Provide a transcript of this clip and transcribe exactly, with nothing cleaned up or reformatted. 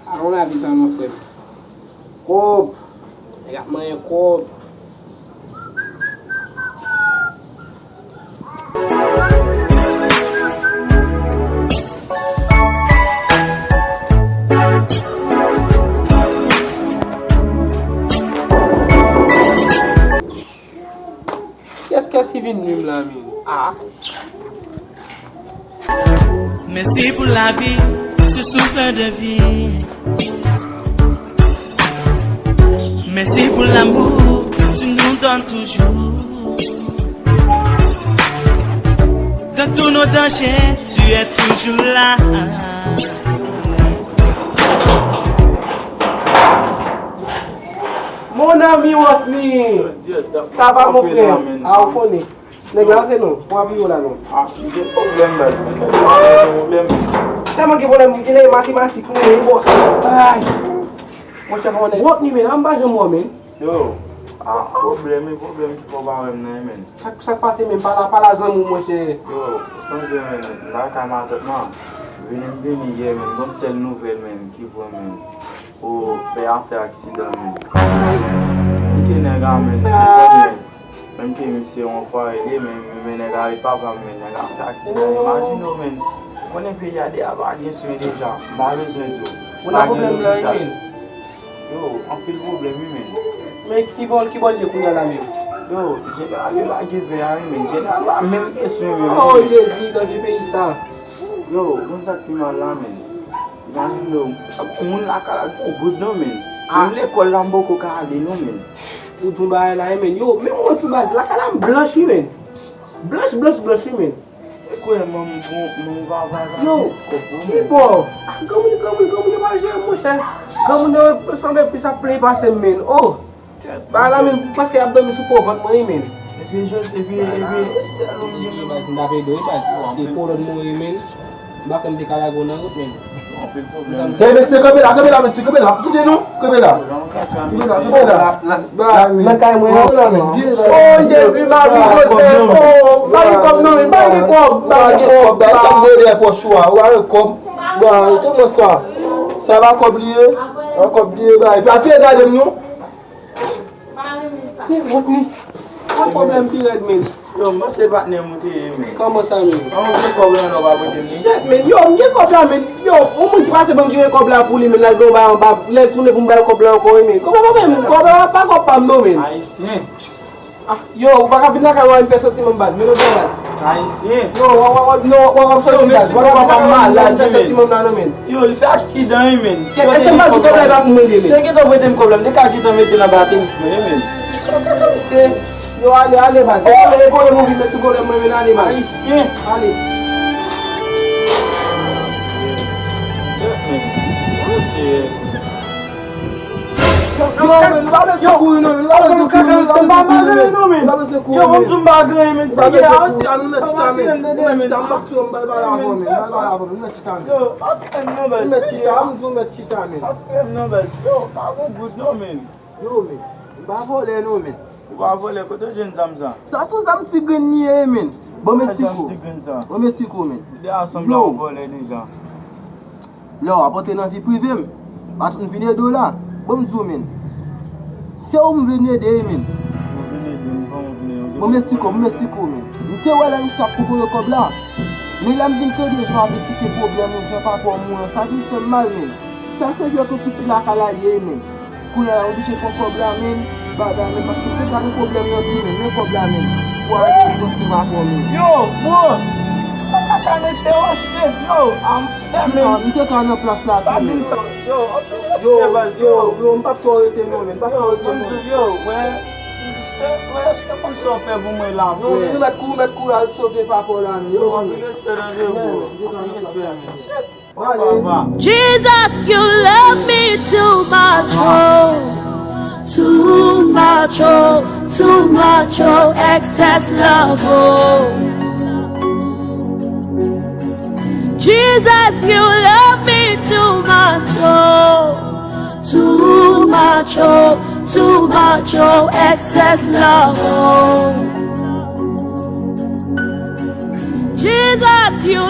A yon lavi sa, mon frè. Kòb. Nèg ap manyen kòb. Kiyès, kiyès ki vin nwi m la, men? Ah. Merci pour la vie, ce souffle de vie. Merci pour l'amour, tu nous donnes toujours. Dans tous nos dangers, tu es toujours là. Mon ami Rodney, ça va, mon frère? Ah, ou konnen. Nèg la se nou, pou apiye w la non. Ah, m gen pwoblèm, baz, men. Gen pwoblèm. Tèlman gen pwoblèm, m gen matematik, mwen, bòs. Ay. Monchè, kòman nèg. Rodney, men, an m pa janm wè w, men. Yo, ah, pwoblèm, e pwoblèm ki fè w pa wè m nan, men. Sa k, sa k pase, men, pala, pala zanmi w, monchè. Yo, ou sonje, men, m pa ka matant, non. Vini m vini yè, men, gon sèl nouvèl, men, ki pran, men. O, pè a fè aksidan, men. Kite nèg la, men. Ou konnen, menm ke misye yon fwa rele, men, men, men nèg la ret papa m, men nèg la fè aksidan. Imajine w, men. Ou konnen peyi a deja pa gen swen deja. M pa bezwen di w. Ou nan pwoblèm la, wi, men. Yo, anpil pwoblèm, wi, men. Men ki bò, ki bò l ye kounye a la menm? Yo, jeneral yo lage pè a, wi, men. Jeneral pa menm gen swen, men. Oh, Jezi, danje peyi sa. Yo, ou konn sa k pi mal la, men. Imajine w, sa bon moun lakay la gon goud non, men. Ah. Menm lekòl la, m poko ka ale non, men. Ou di yon bagay la, men. Yo, men mwen tou baz, lakay la m blanch, wi, men. Blanch, blanch, blanch, wi, men. E kwè, man, m, m, m, va, va, va, yo, ti kòb pou ki mwen. Bò? Ah, granmoun, granmoun, granmoun, yo pa jere, monchè. Granmoun, yo sanble plis ap plenyen pase m, men. Oh! Bagay la, men, paske y ap dòmi sou po vant mwen, wi, men. Epi, epi, epi, sèl ou m gen. Baz, m t ap ede w, wi, baz. Se kolòn mwen, wi, men. M pa kwè m te ka lage w nan wout, men. Anpil pwoblèm. Hey, mesye, kanpe la, kanpe la, mesye, kanpe la. Kite nou, kanpe la. Kanpe la, kanpe la. Nan kay mwen an, non, men. Oh, Jezi, Mari, Jozèf, oh, m pa gen kòb, non, men, m pa gen kòb, m pa gen kòb. Sa m gen dèyè pòch ou a, ou pa gen kòb. Bon, tout moun sa. Sa pa kòb li ye, pa kòb li ye, ba. Epi apiye gade m, non. Se Rodney. Yon pwoblèm pi rèd, men. Yo, m panse patnè m ou te ye, men. Kòman sa, men? An, ou gen kòb la, non, pa pote m li. Shit, men. Yo, m gen kòb la, men. Yo, yon moun ki pase ban m ki gen kòb la pou li, men, l al gen yon bagay anba, lè l tounen pou m ba l kòb la ankò, wi, men. Kòman sa, men? Kòb la pa kòb pa m, non, men. Ayisyen. Ah, yo, ou pa ka vin lakay mwen vin fè santiman m, baz. Men non, baz. Ayisyen. Yo, w ap, w ap, w ap, non, w ap, w ap santi, baz. W ap vin lakay mwen vin fè santiman m la, non, men. Yo, li fè aksidan, wi, men. Kè, èske m pa di kòb la, e pa pou mwen li ye, men? Se gentan prete m kòb la, m te ka gentan mete l anba tenis mwen, wi, men. Yo, kaka misye. Yo, ale, ale, baz. Oh! E pwoblèm ou vin met sou pwoblèm mwen, men, ale, baz. Ayisyen. Ale. Shit, men. Mesye. Yo, men, li pa bezwen kouri, non, men, li pa bezwen kouri, li pa bezwen kouri, men. Li pa bezwen kouri, men. Li pa bezwen kouri. Ann nou mèt chita, men. Nou mèt chita, m pa t sou, m pral pale avè w, men. M pral pale avè w, men. Nou mèt chita, men. Nou mèt chita, m di w mèt chita, men. Yo, pa gon goud, non, men. Yo, men. M pa vòlè, non, men. Ou pa vòlè, kote w jwenn zam sa? Sa se yon zam ti grenn li ye, men. Ban m esplike w. Zam ti grenn sa. Ban m esplike w, men. Deja sanble yon vòlè deja. Lè w ap antre nan vi prive m, pa tout m vin ede w la. Bon, m di w, men. Se ou m vin ede, men. Ou vin ede m, kòman w vin ede m? Bon, m esplike w, m esplike w, men. M te wè lè misye ap pwopone kòb la. Men lè m vin tande jan w ap esplike pwoblèm ou, jan papa w mouri an, sa vin fè m mal, men. Sa se jwèt yon piti lakay la li ye, men. Kounye a la, m oblije pran kòb la, men. Bagay, men, paske m te gade pwoblèm nan tou, men, men kòb la, men. Pou ale pou pran sou papa w, men. Yo, bro! Papa, men se yon shit, yo! Am, M te ka nan plas la tou, men. Yo, anpil respè, baz, yo. Yo, yo, m p ap twò rete non, men. M p ap twò rete non. Yo, mwen, mwen, èske w konn sa w fè pou mwen la, frè? Yo, men, nou mèt kou-, mèt kouri al sove papa w la, men. Yo, anpil respè, danje, bro. Anpil respè, men. Shit. Papa. Jesus, you love me too much, oh. Too much, oh, too much, oh, excess love, oh. Jesus, you love me too much, oh. Too much, oh, too much, oh, excess love, oh. Jesus, you